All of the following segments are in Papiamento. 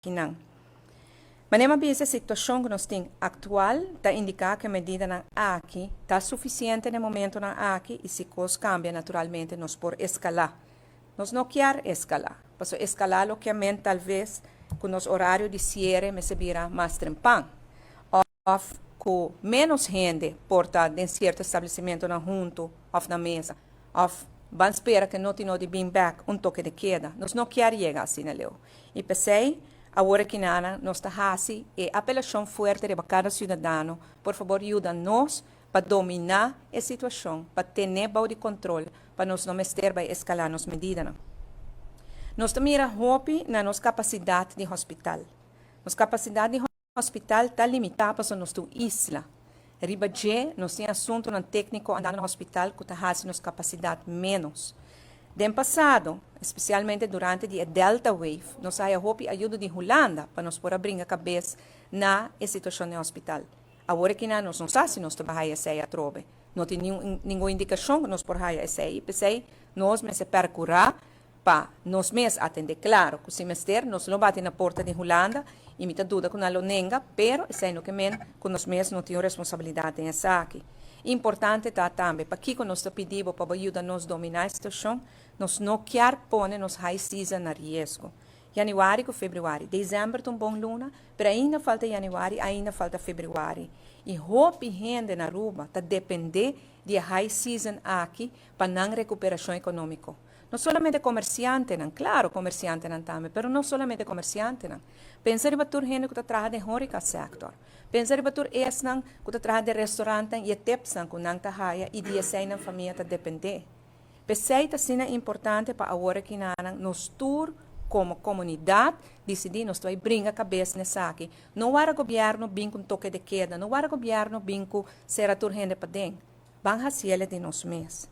Akinan. Manera mi a bisa, e situashon ku nos tin aktual ta indiká ku e medidanan aki ta sufisiente na e momentonan aki i si kos kambia naturalmente nos por eskalá. Nos no kier eskalá, pasobra eskalá lo ke men talves ku nos orario di siere mester bira mas trempan òf ku ménos hende por ta den sierto establesimentonan huntu òf na mesa òf ban spera ku no tin no di bin bèk un toke de keda. Nos no kier yega asina leu. I p'esei, awor aki nana nos ta hasi e apelashon fuerte riba kada siudadano, por fabor yuda nos pa dominá e situashon, pa ten'é bou di kontrol, pa nos no mester bai eskalá nos medidanan. Nos ta mira hopi na nos kapasidat di hospital. Nos kapasidat di hospital ta limitá pasobra nos ta un isla. Riba dje, nos tin asuntunan tékniko andando na hospital ku ta hasi nos kapasidat ménos. Den pasado, espesialmente durante di e Delta Wave, nos a haya hopi ayudo di Hulanda pa nos por a bringa kabes na e situashon den hospital. Awor akinan nos no sa si nos ta bai haya esei atrobe. No tin ningun indikashon ku nos por haya esei i p'esei nos mester perkurá pa nos mes atendé. Klaro ku si mester nos lo bati na porta di Hulanda i mi ta duda ku nan lo nenga, pero esei no ke men ku nos mes no tin un responsabilidat den esaki. Importante ta tambe pakiko nos ta pidi bo pa bo yuda nos dominá e situashon, nos no kier pone nos high season na riesgo. Januari ku februari. Desèmber ta un bon luna, pero ainda falta januari, ainda falta februari. I hopi hende na Aruba ta dependé di e high season aki pa nan rekuperashon ekonómiko. No solamente komersiantenan, klaro komersiantenan tambe, pero no solamente komersiantenan. Pensa riba tur hende ku ta traha den horeca sector. Pensa riba tur esnan ku ta traha den restaurantnan i e tipsnan ku nan ta haya i di esei nan famia ta dependé. P'esei ta asina importante pa awor aki nanan nos tur komo komunidat disidí nos ta bai bringa kabes n'esaki. No wara gobièrnu bin ku un toke de keda, no wara gobièrnu bin ku sera tur hende paden. Ban hasiel e di nos mes.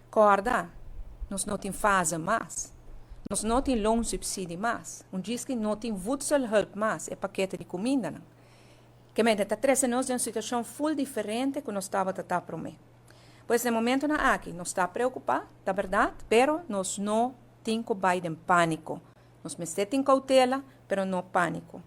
Kòrda, nos no tin fase mas. Nos no tin loonsubsidie mas. Un djis ki no tin voedselhulp mas, e pakete di kumindanan. Ke mente ta trese nos den un situashon ful diferente ku nos tabata ta promé. Pues na e momentonan aki nos ta preokupá, ta bèrdat, pero nos no tin ku bai den pániko. Nos mester tin koutela, pero no pániko.